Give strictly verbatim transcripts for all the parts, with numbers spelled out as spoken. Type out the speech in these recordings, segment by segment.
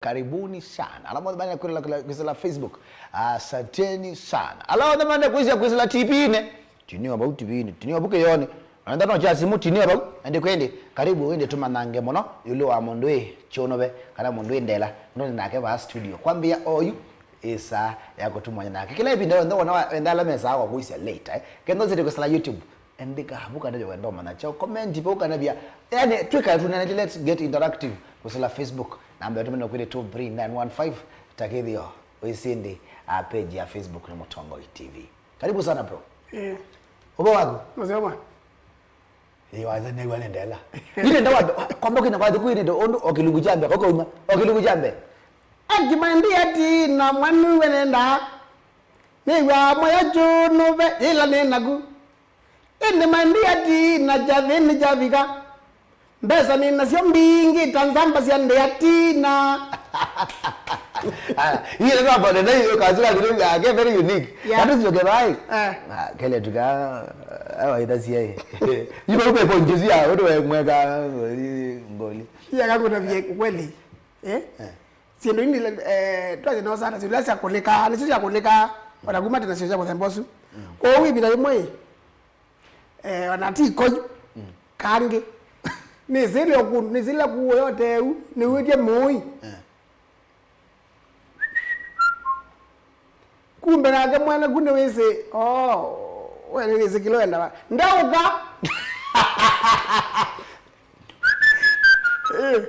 Karibuni sana. Ala mothe maendee kwĩsĩla, kwĩsĩla Facebook. Asanteni sana. Ala othe maendee kwĩsĩla, kwĩsĩla T V-inĩ. Tinio vau T V-inĩ. Tinio vau kĩyoni. Wenda no kya simũ, tinio vau. Ĩndĩ kwĩndĩ, karibu ĩndĩ tũmanange mũno ĩũlũ wa mũndũ wĩ Kyũnũve, kana mũndũ wĩ Ndela. Nũndũ nake vaa studio. Kwambĩa oyu, ĩsaa ya kũtũmanya nake. Kĩla ĩvinda yonthe wona wa-, wenda ala mesaa kwa kũisya later, eh. Kenda ũsĩte kwĩsĩla YouTube. Andĩka vau kana wenda ũmanya kyaũ, comment vau kana via. Yani, twĩkale tũnenete, let's get interactive. Kwĩsĩla Facebook, namba yetu mĩna kwĩlĩ two three nine one five, takĩthĩo, wĩsĩ ĩndĩ, ah, page ya Facebook nĩ Mũtongoi T V. Karibu sana, bro. Eh. Ũvoo waku? Mũseo mwa. Ĩ, waza nĩw'a nĩ Ndela. Ĩndĩ ndawa, kwamba kwĩna kwa thikũ ĩndĩ ũndũ o kĩlungu kya mbee, ũkauma, o kĩlungu kya mbee. Akimaindi ati na mwanu wenenda. Nĩw'a moyo Kyũnũve, yĩla nĩ naku. Ĩndĩ maindi ati na kyathĩ nĩkyavika. Mbesa nĩ nasyo mbingĩ ta nzamba sya ndĩa tina. Ah, ile kwa bwana na hiyo kazi la kidogo yake very unique. Yeah. Hata sio kevai. Eh. Ah, kele tuka, ah, awa ita siai. Ibo ube ponje sia, wewe mweka ngoli. Iya kakuna vye kweli. Eh? Eh. Syĩndũ indi, eh, twasye no sana, syĩndũ ila sya kũlĩka, nĩsyo sya kũlĩka, ona kuma tene syo sya mũthemba ũsu. Mm. Kwoou ĩvinda yĩmwe, eh, ona ti ikoyu, mm, kangĩ. Nĩsĩle ũkũndũ, nĩsĩle kũũ yote ũu, nĩwĩtye mũĩ. Eh. Kumbe nake mwene ku nĩwĩsĩ, oh, we nĩwĩsĩ kĩla wendawa. Ndeũka! Eh.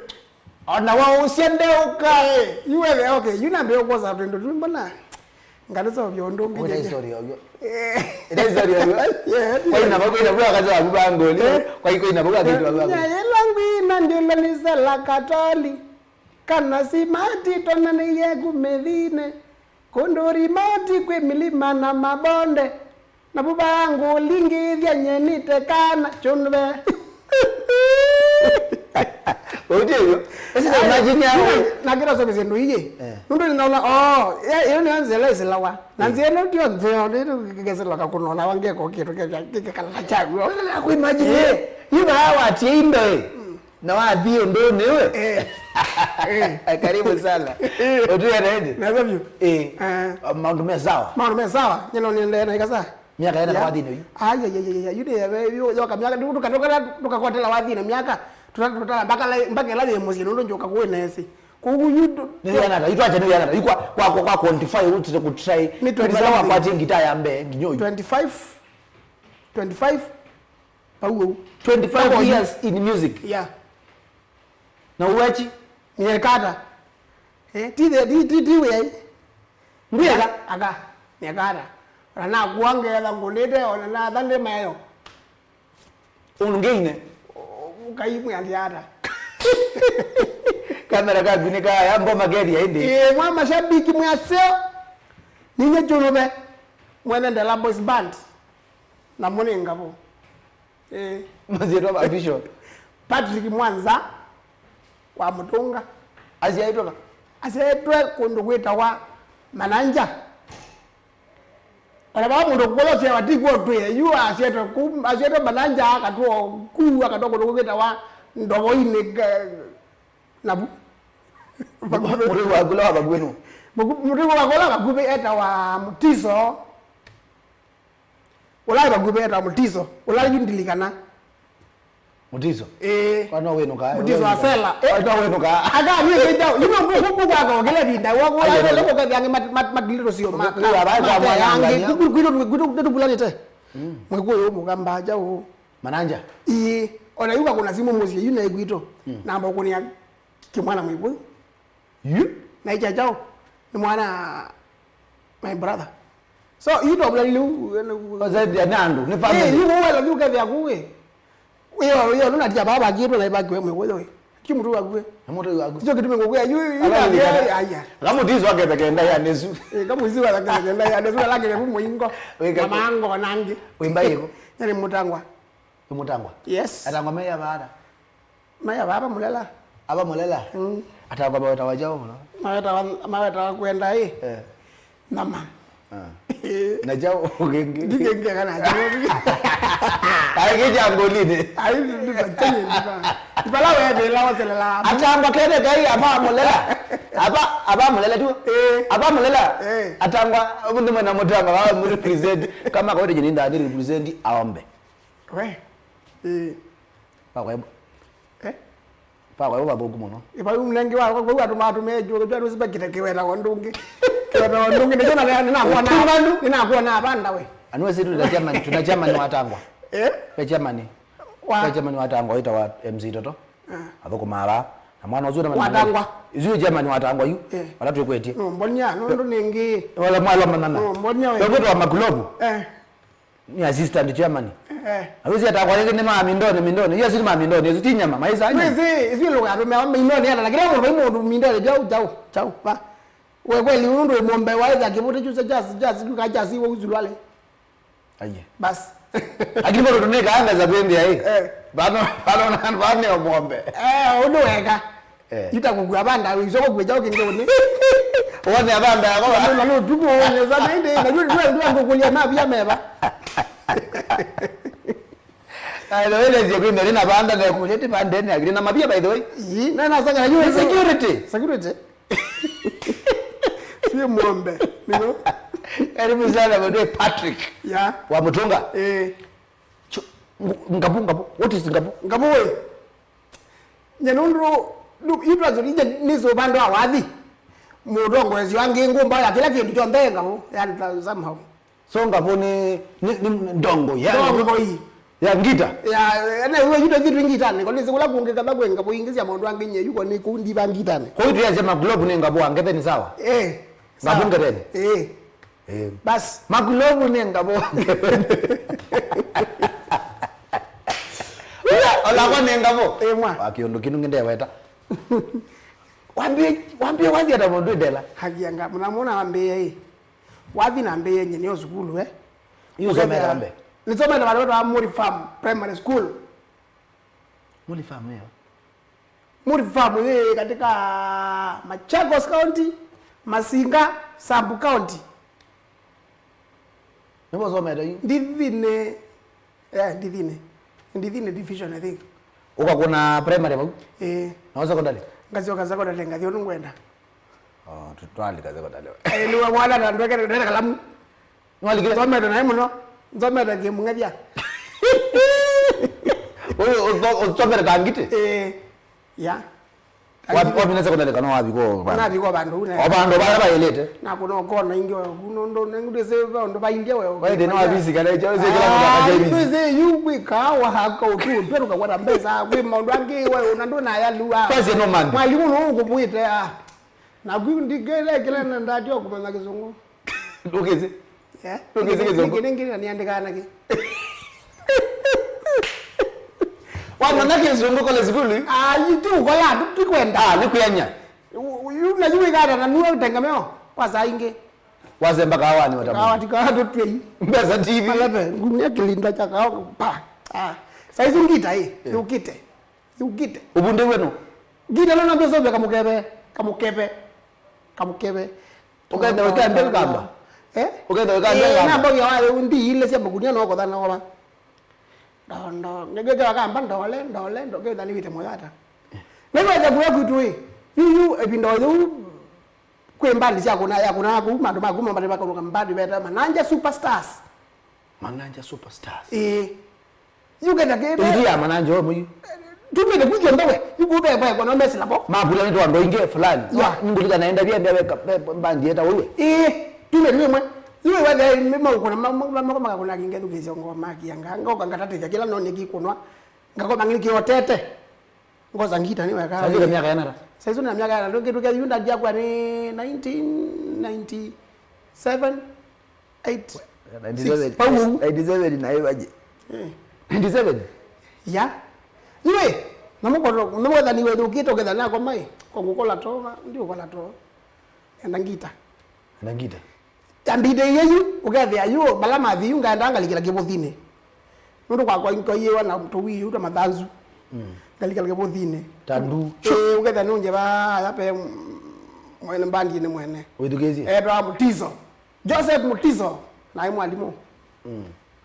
Ona wausya ndeũka. Eh, yu wethe, okay, yu nambĩĩa kwosa twĩndũ tũ mbona? Ngalĩseũvya ũndũ ũngĩ. Wĩna history yoyo. Eh. Ĩna history yoyo. Yeah, kwaina vau, kwaina vau akaza waku vangoli. Eh. Kwai kwaina vau akĩtu waku. Ĩla ngwina ndĩlo nĩsela katoli. Kana simati tonanĩie ku mĩthĩnĩ. Kũndũ rimoti kwĩ milima na mabonde. Na vuvaa ngũlingĩthya nyenĩte kana Kyũnũve. Ũtĩ ũyũ. Esi na imagine yao. Na kĩla sokesya ndũ iye. Eh. Nũndũ nĩnaona, oh, ya, ĩyo nĩyo nzĩa ĩla ĩsĩlawa. Na nzĩa ĩno tio nzeo, nĩ kĩkesĩla kakũnona wangeko kĩndũ kĩkekala kyaw'o. Ku imagine. Eh. Yu vaa watie indo, eh. Mm. Na wathi ũndũnĩ we. Eh. Eh. Karibu sana. Eh. Ũtwĩe nĩndĩ? Nesa vyũ. Eh. Eh. Maũndũ me sawa. Maũndũ me sawa. Nyeno nĩendeea na ikasa. Miaka yana kwa thĩnĩ yu. Ai, ai, ai, ai, yu nĩ yu yoka miaka, ndũ-, ndũka-, ndũka-, ndũkakwatela wathi na miaka. Tũta-, tũtala mpaka la-, mpaka ĩla yĩ mũsyĩ, nũndũ njoka kũĩ nesi. Kũu yu ndũ-, nĩ yana ta, itwache nĩ yana ta. Yu kwa, kwa, kwa, kwa quantify, ũtĩte kũtry. Nĩ twenty something. Kumala wakwatie ngita ya mbee, nginya ũyu. Twenty-five. Twenty-five. Vau ũu. Twenty-five years in music. Yeah. Na uachi? Miaka ata? Eh, ti the, ti, ti, ti wĩai. Ngwĩka? Aka, miaka ata? Ona nakua ngetha ngũnĩte, ona natha ndĩ mayo. Ũngeine? Ũkaimwe ati ata? Kamera kaku nĩ kaya, ngoma kethia ĩndĩ. Ĩĩ, mwa mashabiki mwaseo. Ninye Kyũnũve. Mwene Ndela Boys Band. Na mũnĩ ngavo. Eh. Masyĩtwa ma official. Patrick Mwanza wa Mũtũnga. Asyaĩtwe va? Asyaĩtwe kũndũ kwĩtawa Mananja. Ona vaa mũndũ kũla ũsyawa ti kw'o twĩe. Yu asyaĩtwe ku-, asyaĩtwe Mananja, akatũa ku, akatũa kũndũ kwĩtawa Ndovoinĩ, eh, navu. Mũtũi waku ũla wa vakuvĩ nũ? Mũku-, mũtũi wakwa ũla wa vakuvĩ etawa Mũtiso. Ũla wĩ vakuvĩ etawa Mũtiso, ũla yu ndilikana. Mũtiso? Ĩĩ. Kwa no wĩnũkaa? Mũtiso wa Sela. Kwa no wĩnũkaa? Aka niĩ kĩnjaũ, you know, kũkaka ũkĩla vinda, wa kwa lelo kwa kangi mat-, mat-, matilito sio ma. Kwa kwa mwananganya. Kwitũ kwitũ kwitũ tubulanite. Mm. Mwĩkũyũ mũkamba jaũ. Mananja? Ĩĩ. Ona yuka kuna simu mũsyĩ, yu na kwitũ. Mm. Namba kunia kimwana mwĩkũyũ. Yu? Na icha chao ni mwana my brother. So, yu to bulali lu. Ozebia ni andu, ni family. Eh, yu wala yu kethia kuwe. Uyo, uyo, nuna tia baba kitu na ibaki we mwe we. Ki mtu wa kuwe. Ni mtu wa kuwe. Sio kitu mwe kuwe. Yu, yu na aya. Kama ndizo wake pekee ndai ya nesu. Eh, kama ndizo wake pekee ndai ya nesu, lakini ku mwingo. Mama ango nangi. Wimba yiko. Yani Mutangwa. Mutangwa. Yes. Atangwa meya baada. Maya baba mulela. Aba mulela? Mm. Atangwa maweta wa jaũ mũno? Maweta wa, maweta wa kwenda ĩ. Eh. Nama. Ah. Na jaũ ũkĩngĩ? Ndikĩngĩ kana jaũ. Aĩkĩkya ngolinĩ. Ai, nĩ, nĩ, nĩ, nĩ, nĩ, nĩ, vala wethĩla waselela. Atangwa kene kai apamũlela. Apa, apamũlela tu. Eh. Apamũlela. Eh. Atangwa, ũmũnthĩ mwena mũtangwa, wa mũ represent. Kama kwa nĩ ndani represent aombe. We. Eh. Kwa kwa. Eh? Kwa kwa, vathũku mũno. Ĩvayu mnengi wa, kwa kwa, andũ matũmĩe jũke, jũke, nũsipekite kĩweta wa ndũngĩ. Kĩweta wa ndũngĩ, nĩkyo na, nĩnakuona, nĩnakuona avanda we. Anu esi tuna chairman, tuna chairman wa Tangwa. Eh? Ve chairman. Wa? Ve chairman wa Tangwa, wĩtawa M C Toto. Ah. Athũkũmaa vaa. Na mwana ũsu na Wa Tangwa. Isu chairman wa Tangwa yu. Eh. Vala twĩkwĩtie. No, mbonia, no, ndo nĩngĩ. Wala mwalo manana. No, mbonia we. Yo kwĩtwa Makulobu. Eh. Nĩ assistant chairman. Eh. Awĩsĩ atakwa yake nĩ ma mindoni, mindoni. Yes, nĩ ma mindoni. Yesu ti nyama, maisa nyama. Wĩsĩ, isu ĩlũga andũ mea mindoni, ata na kĩla mũndũ, vai mũndũ mindoni, jau, jau, jau, va. We kweli, ũndũ mũmbe wa ĩtha kĩvũtĩ kyũsa, just, just, you can just see what you lale. Aye. Bas. Lakini bado tuneka anga za kwembia, eh. Eh. Bado, bado, bado, bado, mũmbe. Eh, ũndũ weka. Eh. Ita kũkua vanda, wĩsoko kũkua kyaũ kĩngĩ ũnĩ. Wone vanda yako. Nalo, nalo tuko, wone sana inde, na yule, yule, yule, ndio kulia mavia meva. Ai, ndio ile ndio kwenda, nina vanda na kulia, ti vanda ni, akili na mavia, by the way. Yi, na, na, saka, yule, Ni security. Security. Si mũmbe, nĩyo. Karibu sana, bwana Patrick. Ya. Wa Mutunga. Eh. Chu-, ngu-, ngavu, ngavu. What is ngavu? Ngavu we. Nye nũndũ, nũ-, yu twathũlile nĩsĩ ũvando wa wathi. Mũtongoesyo angĩ ngũmba ya kĩla kĩndũ kyonthe ngavu, yani, ta-, somehow. So ngavu nĩ, nĩ, nĩ ndongo, ya Ndongo ii. Ya ngita. Ya, ene, uwe yu tũthi twĩ ngitanĩ, ko nĩsĩ kũla kũngĩ katha kwĩ ngavu ingĩ sya maũndũ angĩ nye yu ko nĩ kũu ndiva ngitanĩ. Kwa hiyo tuyasema globe nĩ ngavu wa ngetheni, sawa? Eh. Ngavu sawa. Ngetheni. Eh. Eh. Bas. Makulovu nĩ ngavo. Olakwa nĩ ngavo. Eh, mwa. Wa kĩũndũ kĩnu ngĩndeweta. Wambie, wambie wathi ata mũndũ ndela. Hakianga, mnamwona wambie hii. Wathi na mbie nye nĩ sukulu, eh. Yu somera mbe. Nisomera wale wa Muri Farm Primary School. Muri Farm, eh. Muri Farm yĩ katika Machakos County, Masinga Sub County. Nĩvo somete yu? Ndithini, eh, Ndithini. Ndithini Division, I think. Ũkakũna primary vau? Eh. Na secondary? Ngasyoka secondary, ngathi ũndũ ngwenda. Oh, tu-, twalika secondary. Eh, nĩ wa mwana na ndweke, ndweke kalamu. Nĩwalikile? Nzomete naĩ mũno. Nzomete kĩmũng'ethya. Ũyũ ũtho-, ũtũmĩte ta ngitĩ? Ĩĩ. Ya. Wapi, wapi na secondary kana wapi kwa bana? Nathi kwa vandũ une. O vandũ vala vailĩte. Na kuna ũkona ingĩ we, kuna ũndũ, na ngudi se va ũndũ vaindia we. Waende na wapi sikana, cha, se kila mtu akajaizi. Ndwĩsĩ yu kwĩka wa haka ũtu, twĩruka kwa mbesa, kwĩ maũndũ angĩ we, una ndũ na ya lua. Kazi no man. Mwalimu no ũkũvwĩte, ah. Na kwĩ ndikele kila na ndatio kũmanya kĩsũngũ. Ndũkĩsĩ? Eh? Ndũkĩsĩ kĩsũngũ? Kĩngĩ, kĩngĩ, na nĩandĩkaa nakĩ? Wamanya kĩsũngũ kole sukulu? Ah, yu ti ũkola, tu, ti kwenda. Ah, nĩ kwĩany'a. U-, u-, yu na yu wĩkata na nuo ũtengemeo kwa saa ingĩ. Wasemba kawani watamu. Kawati kawa tũtwei. Mbesa T V. Malebe, ngumia kĩlinda kya kawa, pa. Ah, saa isu ngita ĩ, eh, yũkĩte. Yũkĩte. Ũvundĩw'e nũ? Ngita no nambia sovya kamũkeve, kamũkeve, kamũkeve. Ũkenda wĩkambia kamba? Eh? Ũkenda wĩkambia kamba? Eh, na mbogia wa ndi ile cia makunia no kotha na oba. Ndo, ndo, ngegeka kamba ndole, ndole, ndo, ngegeka ni wite moyo ata. Nĩwete kuya kwitu ĩ. Yu, yu, evinda yu, kwĩ mbandi sya kuna, ya kuna kũu, mandũ ma kuma mbandi makonoka mbandi veta Mananja Superstars. Mananja Superstars. Ĩĩ. Yu kenda kĩ. Ĩndĩ ya Mananja we mũyu. Tumĩte kuthio ndowe. Yu kũbe kwa kwa no mesila bo. Mapula nĩ twa andũ aingĩ fulani. Ya. Ngulika naenda bia ndia weka, be, be, mbandi yeta wewe. Ĩĩ. Tumĩte mwe. Yu wa the mema ukona ma, ma, ma, ma, makakuna kinge thukĩsya ngoma kianga. Ngoka ngatatĩthya kĩla no nĩkĩkũnwa. Ngakoma ngĩkĩotete. Ngoza ngita nĩ weka. Sasa ile miaka yana. Sasa hizo na miaka yana. Ndio kitu kia yunda ndia kwa ni nineteen ninety-seven, eight, ninety-seven, six. Pau. Ninety-seven na ivaje? Eh. Ninety-seven? Ya. Iwe, na mũkono, nĩ mwetha nĩ wethũkĩte ũketha nako mai. Kwa ngũkola to, ma, ndi ũkola to. Enda ngita. Enda ngita. Yambĩte ĩyĩ yu, ũkethĩa yu, vala mathi yu, ngaenda ngalikĩla kĩvũthinĩ. Nũndũ kwakwa nkoiĩwa na tũwii yu twa mathanzu. Mm. Ngalikĩla kĩvũthinĩ. Ta ndu. Ĩĩ, ũkethĩa nũngye vaa, aya pe mwene mbandinĩ mwene. Wĩthukĩĩsye? Etwa Mutiso. Joseph Mutiso, naĩ mwalimũ. Mm.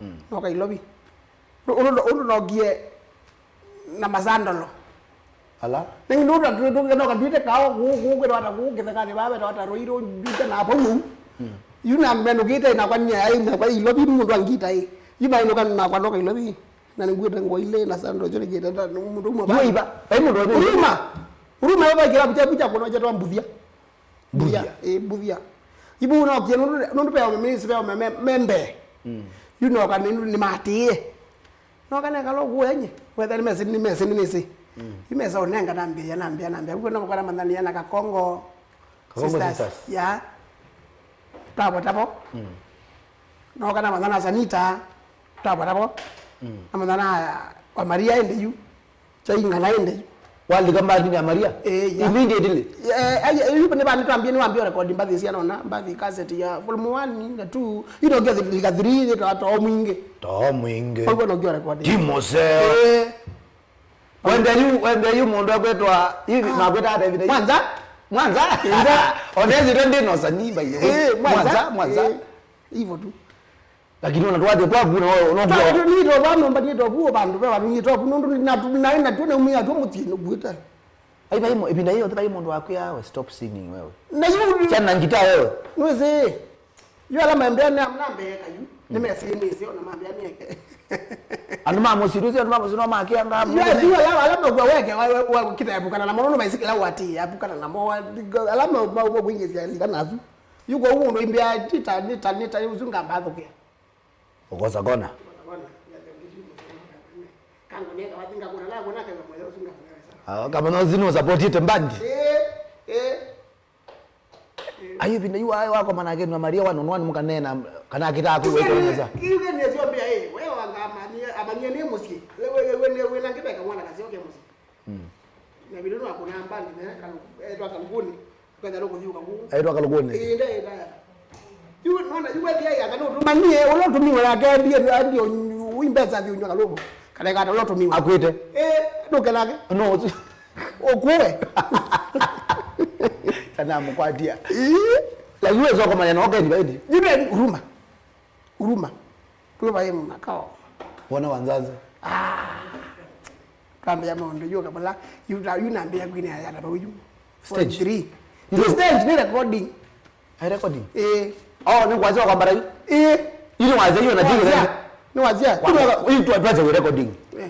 Mm. Noka Ilovi. Ũndũ, ũndũ, ũndũ nokie na masandolo. Ala? Nĩngĩ nũndũ atwĩtũkĩte noka twĩte kao kũu, kũu kwĩtwa ata kũu kĩthekanĩ vaa vetwa ata Rũirũ, njute na vau ũu. Mm. Yu na menũkĩte nakwa nyie ai, nakwa Ilovi mũndũ angita ĩ. Yu mainũka nakwa noka Ilovi. Na nĩngwĩte ngũa ilĩ na sandolo cio nĩkĩte nda, mũndũ ũmwe Iva, vai mũndũ ũmwe. Uruma. Uruma yo vai kĩlabu kya bucha kũno chetwa Mbuthia. Mbuthia. Mbuthia. Ĩ, Mbuthia. Ibu nokie nũndũ, nũndũ veo mĩnĩsĩ veo me, me, me mbee. Mm. Yu noka nĩ, nĩmatĩĩe. Noka nekala ũkũũ enye. Wetha nĩ mesi, nĩ mesi, nĩ mesi. Mm. Yu mesa ũnenga nambĩĩa, nambĩĩa, nambĩĩa. Ũguo noka namanthania na Kakongo Kakongo Sisters. Sisters. Ya. Twavota vo. Mm. Noka namanya na Sanita. Twavota vo. Mm. Namanya na wa Maria ende yu. Kyaing'ana ĩndĩ. Walika mbathi ya Maria? Eh, ya. Immediately? Eh, ai, ai, yu nĩ vandũ twambie, nĩwambie record mbathi cia nona, mbathi cassette ya volume one na two, ino ngia lika three, yĩtawa Too Mwingĩ. Too Mwingĩ. Kwa hivyo ndio record. Ti mũseo. Eh. Wende yu, wende yu mũndũ akwĩtwa, hivi, ah, makwĩta ata hivi? Mwanza? Mwanza? Mwanza. Onezi ndo ndino sanii, by the way. Eh, Mwanza? Mwanza, Mwanza. Eh, hivyo tu. Lakini ona twathi kwaku na no kwa. Twathi nito vano mba nito vuo vandu ve vandu nito vu nundu na tu na na tu na umia tu muti no gwita. Ai vai mo ibinda hiyo vai mundu waku ya we stop singing wewe. Na yu. Chana na ngita wewe. Nweze. Yu ala mambia na na mbeka yu. Ni mesi ni sio na mambia ni eke. Andu ma musiru sio andu ma musiru ma kia nga. Yu yu ala ala magwa weke wa wa kita ya bukana na mono maisikila wati ya bukana na mo wa ala ma ma kuingia kana tu. Yu kwa ũndũ imbĩa nita nita nita ũsu ngambathukia. Ũkosa kona. Ah, kama no zinu support it mbandi. Eh, eh. Ayo vinda yu ayo wako manake nwa Maria wano nwa mukanena kana akita aku wetoneza. Kiuge ni sio mbia eh, wewe anga amanie amanie ni musi. Wewe wewe ni wewe na ngibeka mwana kasi oke musi. Mm. Na vile no akuna mbandi ne kalu etwa kalukuni. Kwenda no kuthiuka kuu. Aitwa kalukuni. Inde inde. Yu nona yu wethi ya kana utumanie ulo tumiwe yake ndiye ndio uimbesa thi unywa kaluku. Kana kata ulo tumiwe. Akwite. Eh, nduke nake. No. Okuwe. Kana mukwatia. Ii. La yu ezo komanya no kendi baidi. Yu ni huruma. Huruma. Tuwe vaye makao. Wana wanzaza. Ah. Twambia maũndũ yu kabla yu ta yu nambia kwini ya yata bau yu. Stage. Forty-three. Ndio. Stage ni recording. Ai recording. Eh. Oh, ni kwanza kwa mbara yu. Eh. Ili waze hiyo na Wazia. Jigre. Ni wazia. Kwa hiyo tu tuache recording. Eh.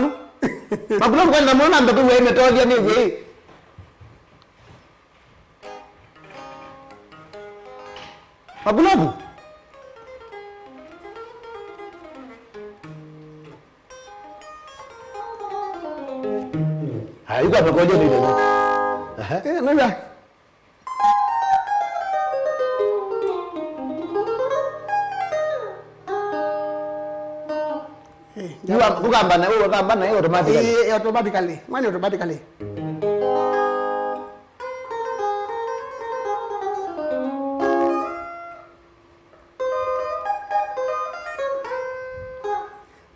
manu. Makulovu kwani na mwana mbe kũwĩa ĩmetothya nĩ wĩ. Makulovu. Haya, yuko amekoje ndio. Aha. Eh, ndio. Yuko kukamba na, huko kamba na automatically. Eh, eh, automatically. Mwana automatically.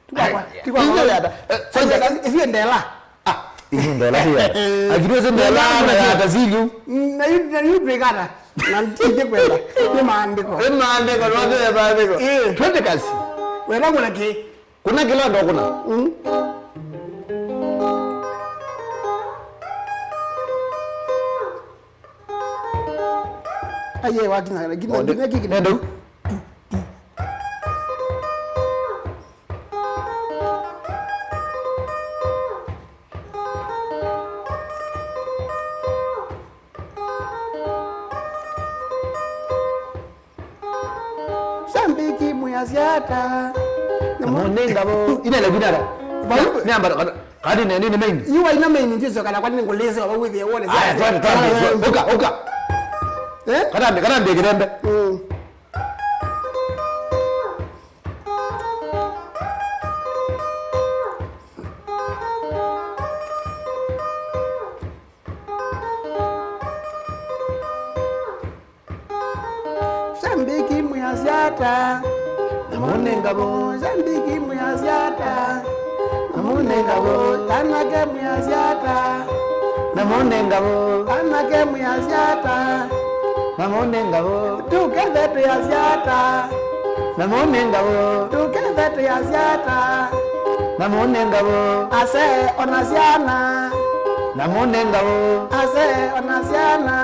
Tikwa, tikwa. Inje yata. Eh, so yata, isi ndela. Ah, isi ndela si yata. Akitwe si ndela na yata ziliu. Na yu, na yu brigada. Na ntije kwenda. Ni maandiko. Ni maandiko, ni maandiko. Eh. Twende kazi. Wena mwana ki? Kuna kĩla ndokũna. Mm. Aye, wakinya, kinya, kinya, kinya. Nenda. Sambiki mwĩasya ata? Namo nĩ ngavo. Inele kwinara. Vau. Nĩ amba, kana, kana nĩ, nĩ, nĩ main. Yu waina main, ndizo kana kwani ngũlĩse, wa wĩthĩe wone. Aya, twende, twende. Ũka, ũka. Eh? Kana, kana mbĩkĩrembe. Mm. Sambiki mwĩasya ata? Namo nĩ ngavo. Sambiki mwĩasya ata? Namo nĩ ngavo. Anake mwĩasya ata? Namo nĩ ngavo. Anake mwĩasya ata? Namo nĩ ngavo. Tũkethe twĩasya ata? Namo nĩ ngavo. Tũkethe twĩasya ata? Namo nĩ ngavo. Ase ona syana. Namo nĩ ngavo. Ase ona syana.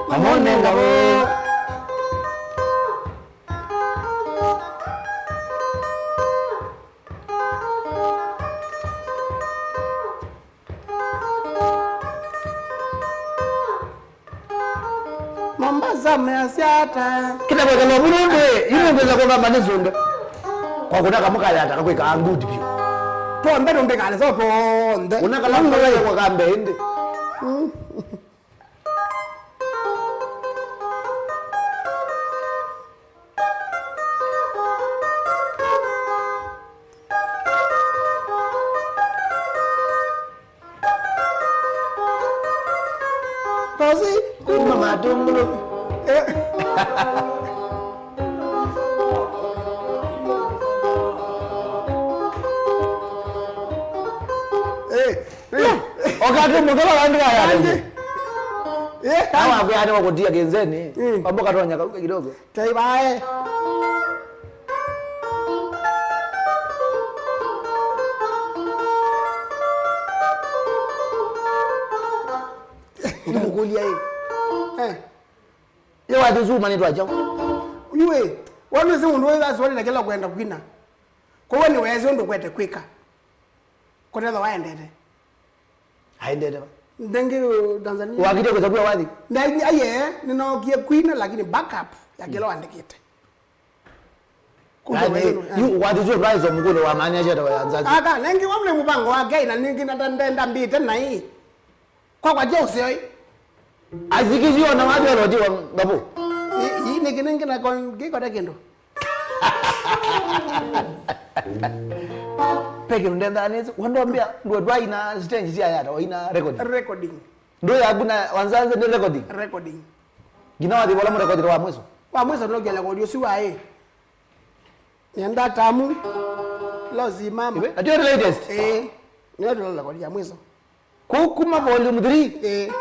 Namo nĩ ngavo. Mombasa measya ata? Kĩtavakana mũno ndĩ, yu nĩngwĩsa kũvamba nĩ sũnge. Kwa kuna kamwe kayata kakwĩkaa ngudi vyũ. Twombe tũmbĩkane so twoonthe. Una kala mkalaye kwa kambe ĩndĩ. Mm. Tosi kuma matungulu. Eh. Eh, eh. Okati mũtola andũ aya. Andi. Eh, na wakwĩana wakutia kĩnzeni. Mm. Wambo katonya kauka kidogo. Taibae. Nikukulia hii. Eh. Yo wathi usu umanĩtwe kyaũ? Yu ĩ, we nĩwĩsĩ mũndũ ũyũ asũanĩte kĩla kwenda kwina. Kwoou nĩweesĩ ũndũ ũkwete kwĩka. Kũtethwa waendete. Aendete va? Ndengĩ, uh, Tanzania. Wakite kwĩsa kwia wathi? Na, aye, nĩnookie kwina, lakini backup ya kĩla wandĩkĩte. Kumbe yani, wewe, yu, eh, wathi usu prize wa mkule wa manya cheta wa nzazi. Aka, nengĩ wamne mũvango wake, na nengĩ na ndenda mbite na hii. Kwa kwa jeo sio hii. Azikizi ona wathi waloji wa ngapo. Hii, hii nĩ kĩnengĩ na kon-, kĩkote kĩndũ. Peke ndenda nezi, wando mbia, ndo dwa ina stage ya yata, wa ina recording. Recording. Ndo ya kuna wanzanze ni recording. Recording. Ngina wathi bola mu recording wa mwiso. Wa mwiso no gela audio si wa eh. Nenda tamu. Lo si mama. Iwe, ati the latest. Eh. Ndio la recording ya mwiso. Ku-, kuma volume three. Eh.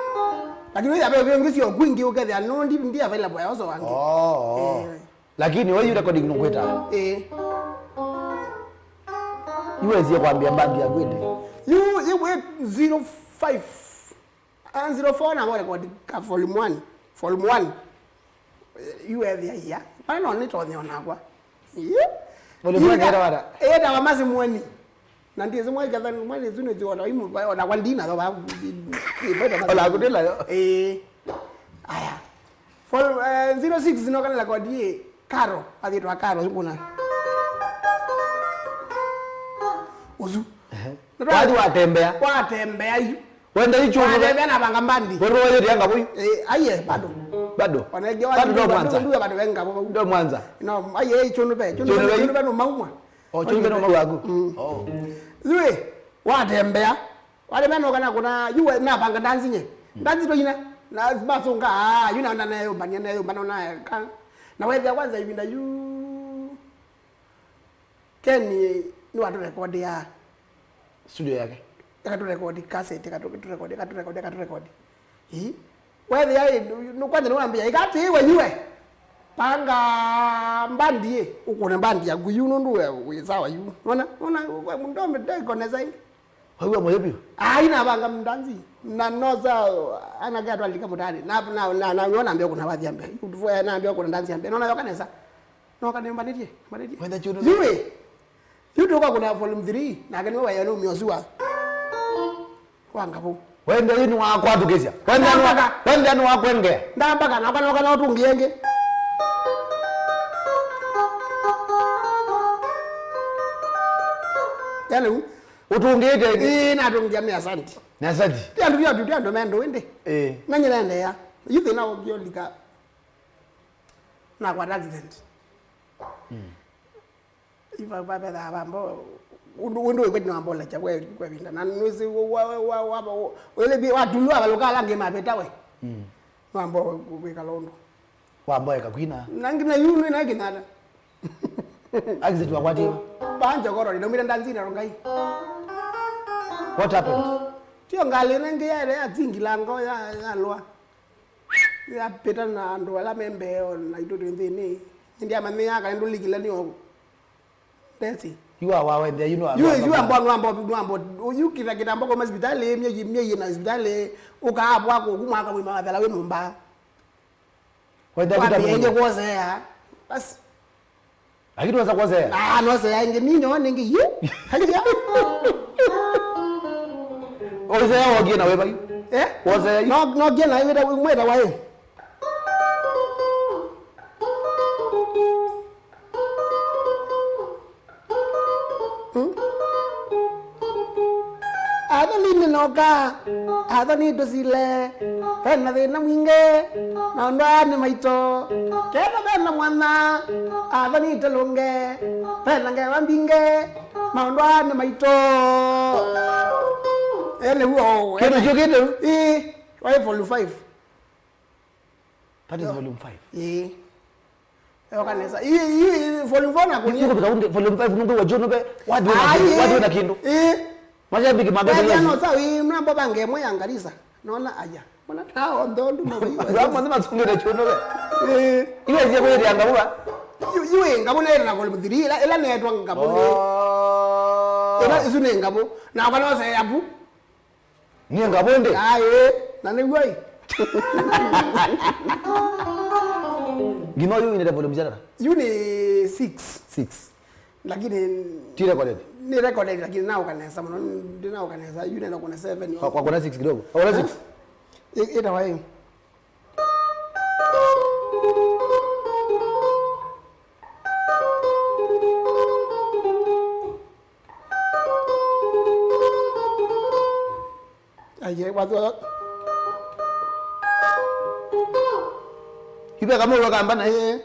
Lakini ya bebe ngisi okwingi ukethia no ndi, ndi available ya oso wangi. Oh, oh. Eh. Lakini we yu recording nukwita. Eh. Yu wezie kwambia bandi ya kwende. Yu, yu we zero five. Ah, zero four na wale kwa ka volume one. Volume one. Eh, yu wezie ya. Pana no ni tonyo nakwa. Yu. Volume one yu ka-, era wara. Era wa mazi mweni. Na ndiye zimwe ikatha mweni zune ziona imu ba ona kwa ndina ba. Ola kudela yo. Eh. Aya. For, eh, zero six no kana la kwa die Karo, athitwa Karo kuna. Uzu. Ehe. Wathi watembea. Watembea yu. Wenda ichundu. Watembea na banga mbandi. Wewe wewe ndianga boyu. Eh, aye bado. Bado. Wanege wa bado ndo Mwanza. Ndio bado wenga bo. Ndo Mwanza. No, aye ichundu be. Chundu be no maumwa. Oh, chundu be no maumwa. Mm. Oh. Zue, watembea. Wale meno kana kuna yu we, napanga ndanzi nye. Ndanzi to ina. Na basunga, ah, yu na na na yo banya na yo bana na ka. Na wewe kwanza ivinda yu. Ken nĩ waturekodia. Studio yake. Akaturekodi cassette, akaturekodi, akaturekodi, akaturekodi. Ii. Wethĩa ĩ, nũ-, nũkwenda nĩwambĩa, ĩkatĩĩwe yuwe. Panga mbandi ĩ, ũkũne mbandi yaku yu nũndũ we wĩ sawa yu. Ona, ona, we mũndũ ũmwe ndaikonesa ĩ. Waiwa moyo biũ? Ai, navanga mdanzi. Na nosa, anake atwalika mũtaani. Na, na, na, na, nambia kuna wathi ambe. Nambia kuna ndanzi ambe. Nona yoka nesa. Noka nĩmbanĩtye, mbanĩtye. Wenda chunu. Yuĩ. Yu tũka kuna volume three, nake nĩwe waĩanũmya ũsu wa, wa ngavu. Wenda yu nĩwakwathũkĩsya. Wenda nĩwa-, ndambaka. Wenda nĩwakwengea. Ndambaka, noka, noka, no tũngĩ ĩngĩ. Yaani, ũtũngĩĩte ĩngĩ? Ĩĩ, natũngĩa me asante. Nĩ asante. Ti andũ, ti andũ, ti andũ me ndũ ĩndĩ. Ĩĩ. Na nyina endeea. Yu thĩna ũkĩolika. Nakwata accident. Mm. Iva vavethĩawa vambo, ũndũ, ũndũ wĩkwĩtĩ nĩwambolekya we kwa ĩvinda. Na nĩwĩsĩ wa, wa, wa, wa, wa, wĩlĩ vi-, watulwa avalũka ala angĩ mavĩta we. Mm. Nĩwambo kwĩkala ũndũ. Wamboeka kwina. Na ngina yu nĩ na kinana. Accident wakwatie? Banjo koro, ninaumire ndanzina rongai. What happened? Tio ngalĩ nengĩ yaĩle ya tingi lango ya, ya lwa. Yapĩta na andũ ala me mbee o na itũ twĩ nthĩnĩ. Nĩndyamanyĩaa kana ndũlikile nĩ o ndesi. Yu awa wendea, yu no yu, yu ambo, no ambo, no ambo, yu kita, kitambo kwa hospitali, myei, myei na hospitali, ũkaapwa kũku mwaka mwĩma wathela wĩ nyũmba. Wendea wambĩĩe kuoseea. Basi. Lakini wasa kuoseea? Ah, noseea ĩngĩ, ninyo nĩngĩ yu. Haiya. Oseea wogie na webai? Eh? Woseea yu? No, nogie na webai, mweta wae. Hmm? Athani nĩnoka, athani tũsile, vena thĩna mwingĩ, maũndũ aa nĩ maito. Kethwa vena mwana, athani tũlũnge, vena ngewa mbingĩ, maũndũ aa nĩ maito. Ene huo, kĩndũ ene. Kyo kĩndũ? Ĩĩ, waĩ volume five. That is volume five. Ĩĩ. Yoka nesa. Ĩĩ, ĩĩ, ĩĩ, volume four na kũnyia. Niko pita volume five nungu wa John be. Watu wana kĩndũ. Ĩĩ. Mashabiki magari. Wewe no sawa, ĩĩ, mna mboba ngemwe ya Ngarisa. Naona aya. Mwana, na onthe ũndũ mawaiwa. Andũ amwe nĩmasungĩte kyũnũve. Eh. Iwe cie kwĩthĩa ngavu va? Yu, yu ĩ ngavu nĩ na volume three, ĩla, ĩla nĩetwa ngavu nĩ. Oh. Ĩla, isu nĩ ngavu. Na ũkanosa yaku. Nĩ ngavu ndĩ? Aĩ, na nĩw'o ĩ. Nginya yu ĩnĩte volume cigana? Yu nĩ six. Six. Lakini ti recorded? Ni recorded, lakini naũka nesa mũno, ndinaũka nesa, yu nenda kũna seven. Kwa, kwa kũna six kidogo. Kwa kũna six? Eh? I-, ĩtawa ĩ. Aye, watho. Ibe kama uwe kamba na. Eh.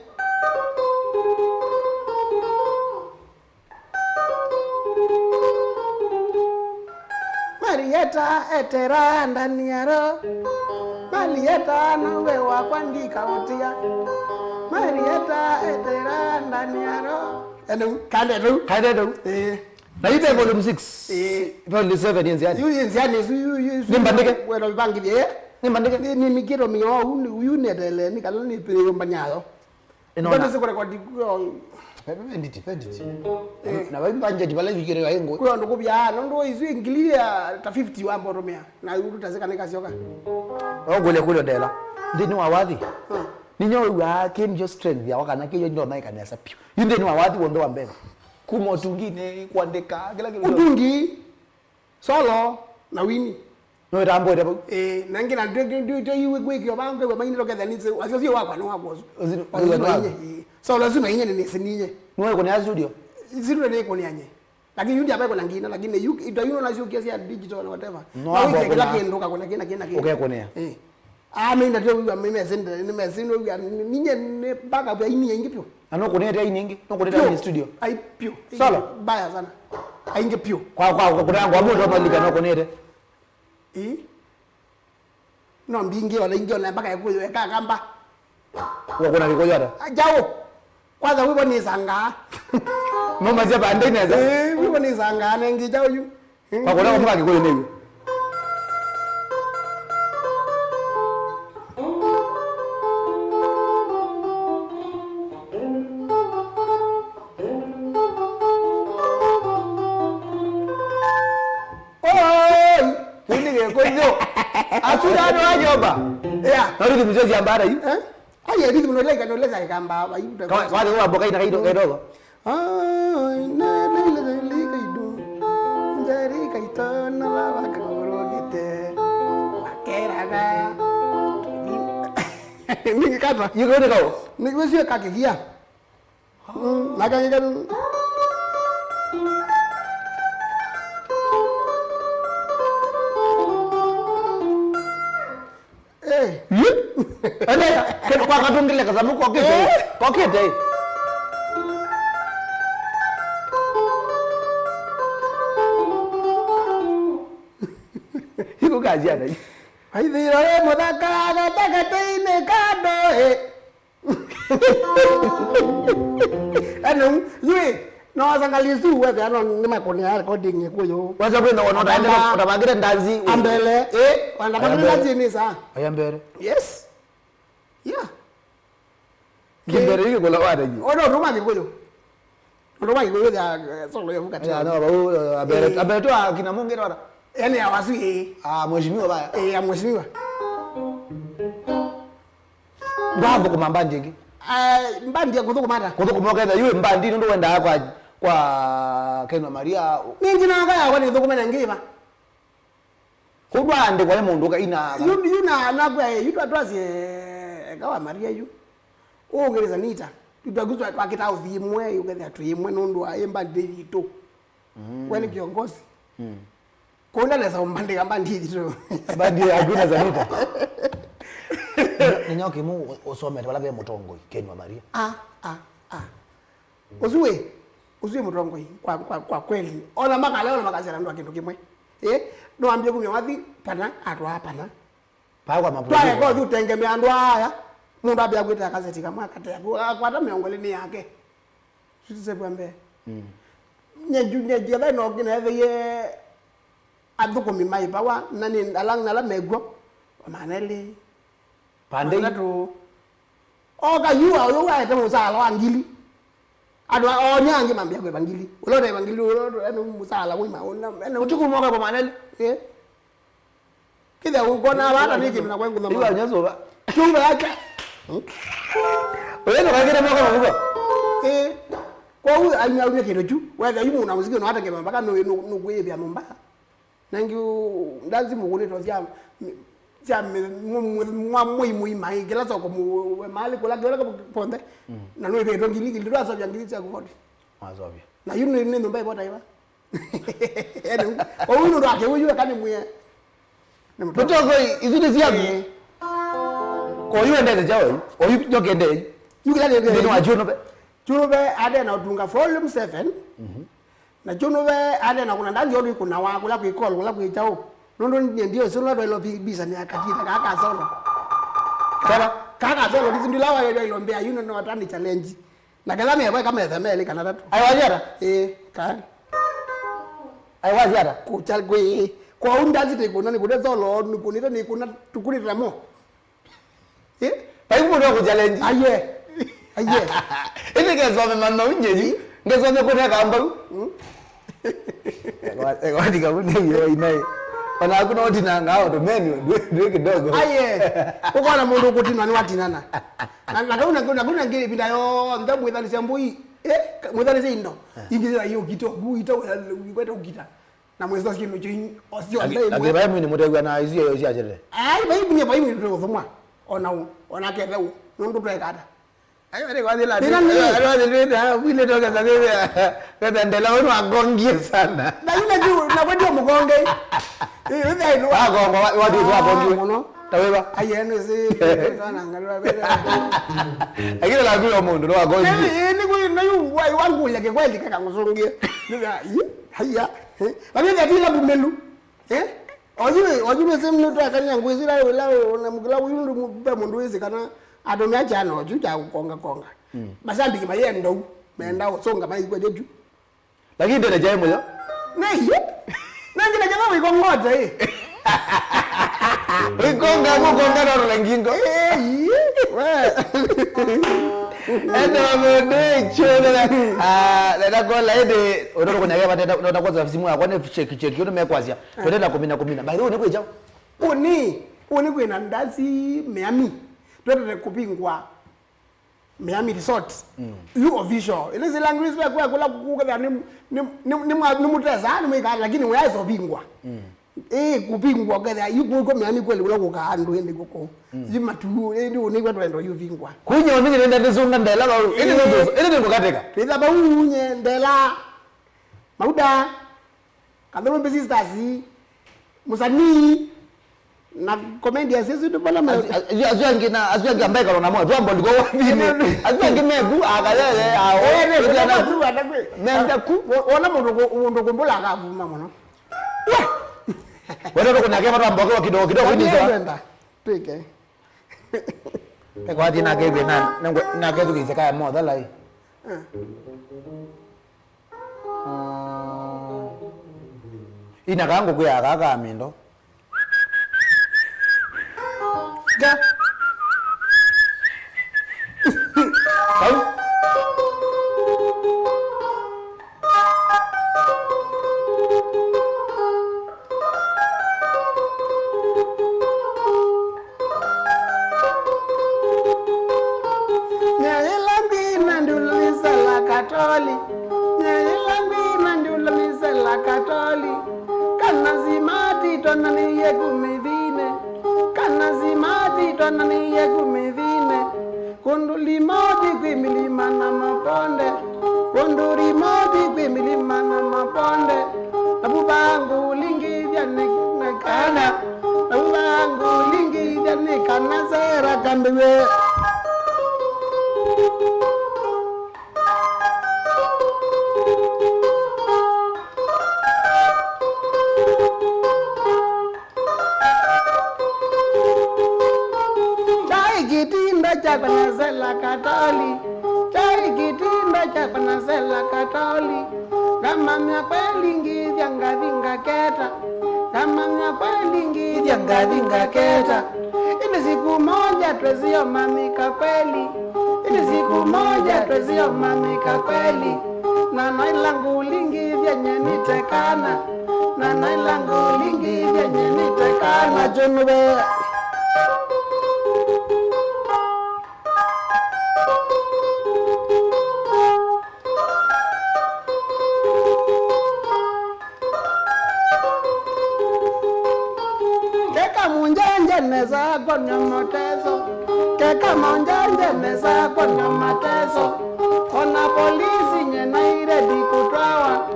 Marieta etera ndani ya roho. Marieta nawe wakwa ndikaũtia. Marieta etera ndani ya roho. Enu, kande tu. Kande tu. Eh. Na yu ve volume six. Eh. Volume seven yĩ nziani. Yu yĩ nziani, yu, yu, yu, yu. Nĩmbandĩke. Wena vipangithie. Nĩmbandĩke. Ni, ni mikiro mio, yu, yu netele, ni kana ni pio mbanyayo. Ĩno na. Ndĩsĩ kũrekodi kw'o. Ve, ve, ve nditi, ve nditi. Eh. Na vai budget vala ivikĩre ya ingo. Kwĩ andũ kũvya, nũndũ isu ingili ya ta fifty wamba ũtũmĩa. Na yu tũtasĩka nĩ kasyoka. Ũkũlya kũlyo ndela. Nthĩnĩ wa wathi. Hmm. Nĩnyo wĩw'aa kĩ ndio strength yakwa kana kĩyo ndio naĩka nesa piũ. Yu nthĩnĩ wa wathi w'onthe wa mbee. Kuma ũtunginĩ, kũandĩka, kĩla kĩndũ. Ũtungi, solo, na wini. Nĩwĩtambũĩte vau? Ĩĩ, na ngĩ na ndwĩkĩo vangĩwe mainĩlo ketha nĩsĩ, wasyo sio wakwa nĩ wakwa ũsu. Ũsu, wasyo ũsu sio mainye, ĩĩ. Solo ũsu mainye nĩ nĩsĩ ninye. Nĩwaĩkũnĩa studio? Studio nĩkũnĩanye. Lakini yu ndiapae kuna ngina, lakini yu, ita yu na sio kiasi ya digital na whatever. No, na wĩkĩa kĩla kĩndũ, kakũna kĩna, kĩna, kĩna. Ũkekũnĩa. Eh. Ah, mimi ndio huyu mimi sende, mimi sende huyu ninye ni baka pia ini ingi pio. Na no kunete ini ingi, no kunete ini studio. Ai pio. Solo? Baya sana. Aingi pio. Kwa, kwa, kwa kuna ngwa mũndũ malika no kunete. Eh? No mbingi ona ingi ona mpaka ekuyo eka kamba. Ũkũna Kĩkũyũ ata? Ajaũ. Kwanza wĩvo nĩsangaa. Maumasya vandĩ nesa. Eh, wĩvo nĩsangaa nengi jaũ yu. Eh. Kwa kũla kwa mũka Kĩkũyũ nĩw'o. Oi! Kĩu nĩ Kĩkũyũ. Asu nĩ andũ a nyũmba. Yeah. Na rhythm sio cia mbara yu. Eh? Ai, rhythm no like, no like kamba, ai. Kwa, kwa, kwa mboka ina kaido, kidogo. Ai, na, na, na, na, na, kaido. Njari kaito na baba kakorogete. Wakeraga. Ningĩ kata. Yuko nĩ kau. Nĩ gwĩcio kakĩthia. Mm, na kangĩ kanu. Eh. Ene, ke-, kwa katungile kasamu kokite. Eh. Kokite. Iko kazi ana. Aithira we muthaka gatagataine kando, eh. Ene, yui, no sangali su wethe ano nĩ makũnĩa recording ĩkũyũ. Wasa kwenda wana utaende, ambele, utavangire ndazi. Ambele, eh, wana aya mbele. Ndazi ni saa. Aya mbele. Yes. Yeah. Kimbere yiko kula wata yu. Odo ruma Kĩkũyũ. Odo wa Kĩkũyũ ya, eh, solo ya vuka. Ya, no, bau, eh, abere, eh, abere tu akina mungi ora. Yani ya wasu, eh. Ah, mheshimiwa baya. Eh, ya mheshimiwa. Ndwathũkũma mbandi ĩngĩ? Eh, mbandi ya kũthũkũma ata? Kũthũkũma ũketha yu mbandi nũndũ wendaa kwa, kwa Ken wa Maria. Ningĩ naka yakwa nĩthũkũme na ngĩva. Kũu ndwaandĩkwa nĩ mũndũ ũkaina. Yu, yu na, nakwĩa, yu twa-, twasye, eka wa Maria yu. Ũũkĩlĩsa Nita. Yu twaku twa-, twakĩtaa ũthi ĩmwe, ũkethĩa twĩ ĩmwe nũndũ wa ĩ mbandi yitũ. Mm. We nĩ kiongozi. Mm. Kũu ndanesa ũmbandĩka mbandi yitũ. Mbandi yaku na Zanita. Nĩ nyoka ĩmwe ũ-, ũsomete vala ve mũtongoi, Ken wa Maria. Ah, ah, ah. Ũsu wĩ, ũsu wĩ mũtongoi, kwa, kwa, kwa kweli. Ona makale, ona makasya na andũ a kĩndũ kĩmwe. Eh, no ambie kumya wathi, pana, atwaa pana. Paa kwa mabuku. Twaya kwa ũthengemea andũ aya. Mũndũ ambia kwĩta kaseti kamwe akatea. Akwata mĩongo ĩlĩ nĩ yake. Sitise kwa mbee. Mm. Nyenju, nyenju, ethai no kĩna ethĩie athũkũmi maĩ vawa, na nĩ ala, na ala mekw'o, Kwa maana elĩ. Pandei. Maana tatu. Oka yu wa ũyũ waete mũsaala wa ngili. Andũ a-, onya angĩ mambĩa kwĩva ngili. Ũla ũteva ngili, ũla ũteva mũsaala wĩ maũna. Ũtukũ moka kwa maana elĩ. Eh. Kĩthĩa ũkona vata nĩ kĩndũ na kwengũtha. Iwa nyaso ba. Chumba yake. Wewe ndo kakira moko kwa. Eh. Kwa huyu aumia kĩndũ chu. Wewe yu mũna muziki no hata kema mpaka no no kuivya nyumba. Nangi ndazi mũkũnĩtwo sya, sya mwa mwei mũima ĩ kĩla soko mũ-, we maali kũla kĩla ponthe. Mm. Na nũĩvĩtwe ngili ngili ndwasovya ngili sya kũvoti. Wasovya. Na yu nĩ nĩ nyũmba ĩvota ĩva. Ene ũu nũndũ ake ũyu eka nĩ mwĩe. Nĩ mũtongoi. Mũtongoi, isu nĩ syaku. Eh. Kwa yu endete kyaũ? Oyu nyoka endei. Yu kĩla nĩ nthĩnĩ wa Chũnũve. Chũnũve ate na ũtunga volume seven. Mhm. Na Chũnũve ate na kuna ndanzi ũndũ ikunawa kũla kwĩ kol kũla kwĩ kyaũ. Nũndũ ndiye ndio sio ndo ilo bi-, bisa ni akatita kaka solo. Solo. Kaka solo ndizi ndila wa yo ilo mbea you know what an challenge. Na kala me boy kama esa meli kana tatu. Ai waziata? Eh, ka. Ai waziata? Kuchal kwe. Kwa unda zite kuna ni kuna solo ni kuna ni kuna tukuni ramo. Eh? Pai mũndũ wa kũchallenge. Aye. Aye. Ĩndĩ ngesome manau nyenyi, ngesome kũneka mbau. Mm. Eka-, eka watika kũne wĩra wa inaĩ. Ona aku no ũtinanga o tũmeni, ndwĩ, ndwĩ kidogo. Aye. Ũkona mũndũ ũkũtinwa nĩ watinana. Na, na kau na, na kau na ngĩ ĩvinda yonthe mwĩthanĩsya mbũi. Eh, mwĩthanĩsya indo. Ingĩ yũkite, ũku ita, wĩkwete ũkita. Na mwĩsĩ syĩndũ kyu osyonthe. Lakini imwe. Vai mwini mũtew'a na isu yo syachete. Ai, vai mwini, vai mwini tũthũmwa. Ona u, ona kethe u, nũndũ twekata. Ai, wale kwa thila. Thĩna nĩ. Wale kwa thila, mwile toka sasa. Kata ndela wenu agongie sana. Na yule juu, na kwa ndio mgonge. Eh, yule ino. Agongo, wa, wa, wa, agongie. Mũno. Ta wĩva? Ai, ene si, kana ngalwa bela. Lakini la kwa mũndũ no agongie. Eh, eh, ni kwa na yu, wa, wangu ya kweli kaka ngũsũngĩe. Nĩ ya, haya. Eh, lakini ndio bila bumelu. Eh? Oyu, oyu nĩ same nĩ twakania ngwĩsĩla wĩla ona mũkĩla ũyu ndũ mu-, ve mũndũ wĩsĩ kana atũmĩa kyana oyu kya kũkonga konga. Mm. Masambiki mayenda u, menda ũsonga maikwa jeju. Lakini ndene jae mũyo. Naiye. Nangina jama wĩkongote, eh. Wĩkonga, mũkonga no lengingo. Eh, iye. We. Ende wa mũndũ, chonela. Ah, nenda kola ende, ũndũ kũnyage batenda, nenda kwanza simu yakwa nĩ check, check, ũndũ mekwasya. Eh. Twendela kũmina, kũmina. By the way, nĩ kwĩkyaũ? Ũnĩ, ũnĩ kwĩna ndazi Miami. Twendete kũvingwa Miami Resort. Mm. Yu official. Ĩla zila ngwisi kwa kwa kula kuketha nĩ, nĩ, nĩ, nĩ mwa-, nĩ mũtesa, nĩ mwĩka, lakini wĩya ĩsovingwa. Mm. Eh, kũvingwa ketha, yu kwa Miami kweli kula kuka andũ ende kũkũ. Mm. Yu matu, eh, ndio nĩ kwa twendo yu vingwa. Kunyo mimi nenda ndizunga ndela, ĩndĩ nĩ, ĩndĩ nĩ kũkateka. Ĩtha bau nye ndela. Mauda. Kathurumbi Sisters, mũsanii, na comedians, asu nĩ vala ma- Asu, asu, asu angĩ na, asu angĩ ambaye karona mo, twambo liko wathini. Asu angĩ meku, akayeye, ao. Eh, ne, ne, ne, ne, ne, ne, ne, ku. Wo-, wona mũndũ kũ-, mũndũ kũmbũla akavuma mũno. Wenda kũnyake matwambo kwa kidogo, kidogo, lakini ni sawa. Kwenda. Peke. Eka wathi nake ĩvĩ na, nengwe, nake thukĩĩsye kaya mothe lai. Ah. Mm. Ina kaa ngũkwĩa kaa ka mĩndo. Ga. Kau. Nyaĩla ngwina ndulũlĩsela katoli. Nyaĩla ngwina ndulũlĩsela katoli. Kana simati twananĩie kumĩthine. Kana simati twananĩie kumĩthine. Kũndũ limothi kwĩ milima na mabonde, kũndũ limothi kwĩ milima na mabonde, na vuvangu lingithya nĩ kana, na vuvangu lingithya nĩ kana sera kambiwe. Kyaĩ kĩtinda kyakwa nasela katoli, kyaĩ kĩtinda kyakwa nasela katoli, ngamanya kweli ngĩthya ngathi ngaketa, ngamanya kweli ngĩthya Ngathi ngaketa. Ili siku moja twezio mamika kweli. Ili siku moja twezio mamika kweli. Na naila ngulingi vyenye nitekana. Na naila ngulingi vyenye nitekana. Junube. Keka munjanja nesa kwonwa mateso. Keka munjanja nesa kwonwa mateso. Ona polisi nye nairedi kutwawa.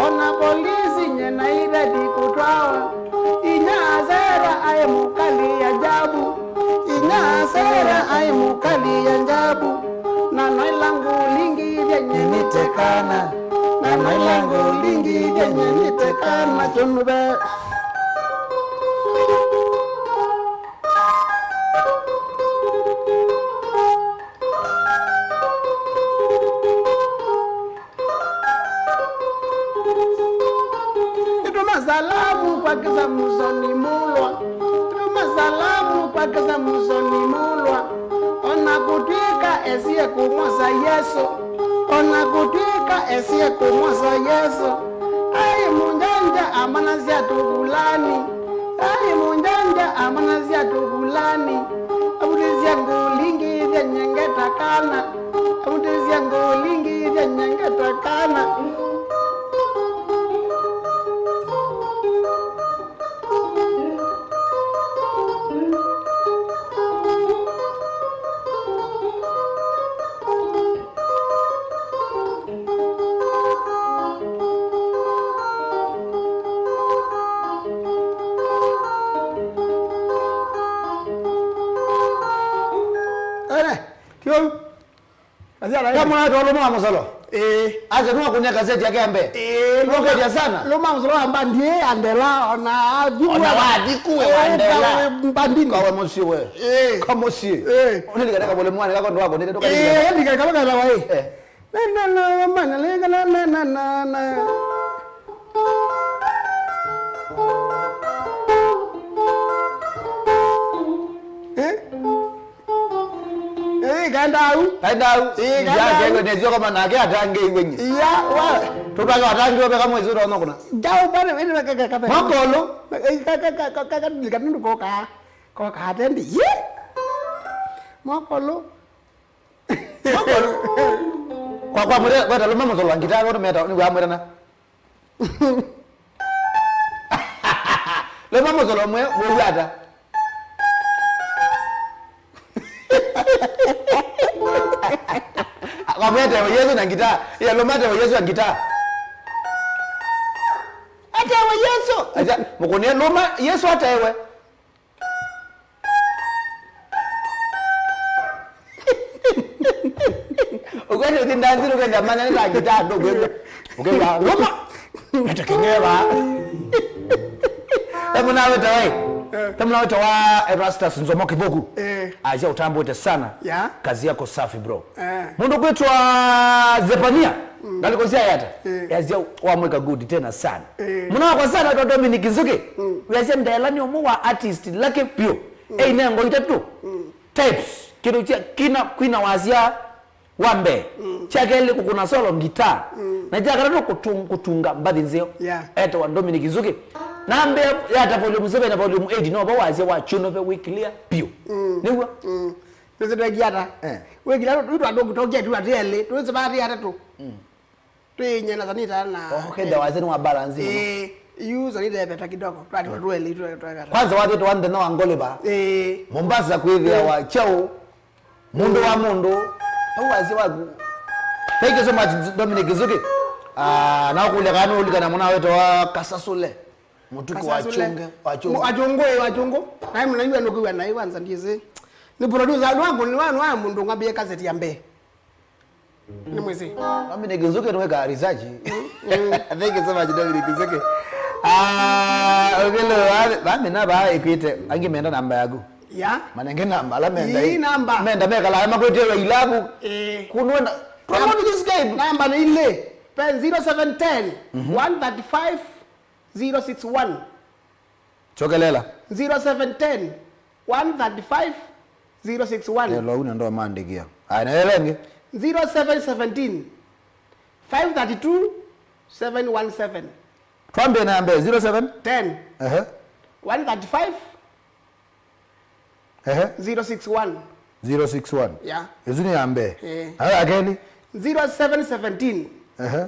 Ona polisi nye nairedi kutwawa. Inya Asera aĩ mũkali ajabu. Inya Asera aĩ mũkali ajabu. Na naila ngulingi vyenye nitekana. Na naila ngulingi vyenye nitekana. Junube. Nĩtũma salamu kwa Kĩsamusoni Mũlwa. Nĩtũma salamu kwa Kĩsamusoni Mũlwa. Ona kũtw'ĩka esie kũmwosa Yesũ. Ona kũtw'ĩka esie kũmwosa Yesũ. Aĩ mũnjanja amanasya tũvulani. Aĩ mũnjanja amanasya tũvulani. Avutĩsya ngulingi vyenye ngeta kana. Avutĩsya ngulingi vyenye ngeta kana. Ene, kĩu. Asia na Kamwana tolo mwa musolo. Eh. Acha nwa kunya kaseti yake ya mbee. Eh, Nũkethya sana. Luma musolo amba ndiye andela ona athiwa. Ona wathiku we wandela. Mbandini. Kawe mũsyĩ we. Eh. Ka mũsyĩ. Eh. Ũnĩlikana kavole mwana kako ndo wako nĩte ndũkalikana. Eh, ndikakala kala wa eh. Eh. Na, na, na, mana, na, na, na, na, na. Eh? Eh, kaenda au. Kaenda au. Eh, kaenda au. Yake ndio kama nake atangĩiwe nyi. Iya, wa. Tũtaka atangĩiwe kama izo ndo nokuna. Jau bana, wende ka, ka, ka, ka. Makolo. Eh, ka, ka, ka, ka, ka, ka, ka, nduko ka. Ko ka atendi. Ye. Makolo. Makolo. Kwa, kwa mwere, kwa taluma musolo ngita, kwa meta, ni wa mwere na. Loma musolo mwe, wewe ata. Wamwete wa Yesu na ngita. Ya loma te wa Yesu na ngita. Ate wa Yesu. Aja, mukone loma Yesu atewe. Ukwete uthi ndanzi ukenda manya nĩ ta ngita ndo kwenda. Ukenda loma. Ete kingeva. Emu nawe tawai. Emu nawe tawa Erastus Nzomo Kiboku. Eh. Aja utambwete sana. Yeah. Kazi yako safi, bro. Eh. Mundu kwitwa Zepania. Mm. Ngaliko sia yata. Eh. Yazia wamweka good tena sana. Eh. Muna kwa sana kwa Dominic Nzuki. Mm. Yazia ndela ni umwe wa artist lake pio. Mm. Eh, inengo itatu. Mm. Types. Kindu kya kina kwina wasia wa mbee. Mm. Kya kelĩ kũkũna solo ngita. Mm. Na kya katatũ kũtung-, kũtunga mbathi nzeo. Yeah. Etawa Dominic Nzuki. Na mbee yata volume seven na volume eight no bo wasia wa chuno ve wĩkĩlĩa pio. Mm. Nĩw'o? Mm. Nĩsĩ twekie ata? Eh. Wĩkĩla twĩtwa ndũngĩ tũkĩe tu atĩ elĩ, twĩsĩ va atĩ atatũ. Mm. Twĩ inyia na Sanita na. Oh, kenda waze nĩ wa balance mũno. Eh, yu Sanita epeta kidogo. Twatiwa twelĩ, twe-, twekata. Kwanza wathi twa nthena wa Ngoliba. Eh. Mombasa kwĩthĩa wa chao. Mũndũ wa mũndũ. Au wazi waku. Thank you so much, Dominic Nzuki. Ah, na ũkũlya kana ũlikana mũna wetu wa Kasasule. Mũtuku wa Kasasule. Chunge, wa Chunge. Mu-, wa Chunge, wa Chunge. Naye mnajua ndio kwa naye kwanza ndiye. Ni producer wangu, ni wa, ni wa mũndũ ngambie kaseti ya mbee. Nĩ mwĩsĩ. Mami nĩ Nzuki nĩwĩkaa research. Mm. Thank you so much, Dominic Nzuki. Ah, okay, lo, va, va, mina va ĩkwĩte, angĩ menda namba yaku. Ya? Manenge namba, ala menda. Ii, ĩ. Namba. Menda mekala, ama kwĩtĩwa ilabu. Eh. Kunwenda. Promote this game. Namba nĩ ile. Pen zero seven ten, one thirty-five, zero six one. Chokelela. Zero seven ten, one thirty-five, zero six one. Elo una ndo maandikia. Aya, na ĩla ĩngĩ? Zero seven seventeen, five thirty-two, seven one seven. Twambie na mbee, zero seven? Ten. Ehe. One thirty-five, Ehe. Zero six one. Zero six one. Yeah. Ĩsu nĩ ya mbee. Eh. Nayo ya kelĩ? Zero seven seventeen. Ehe.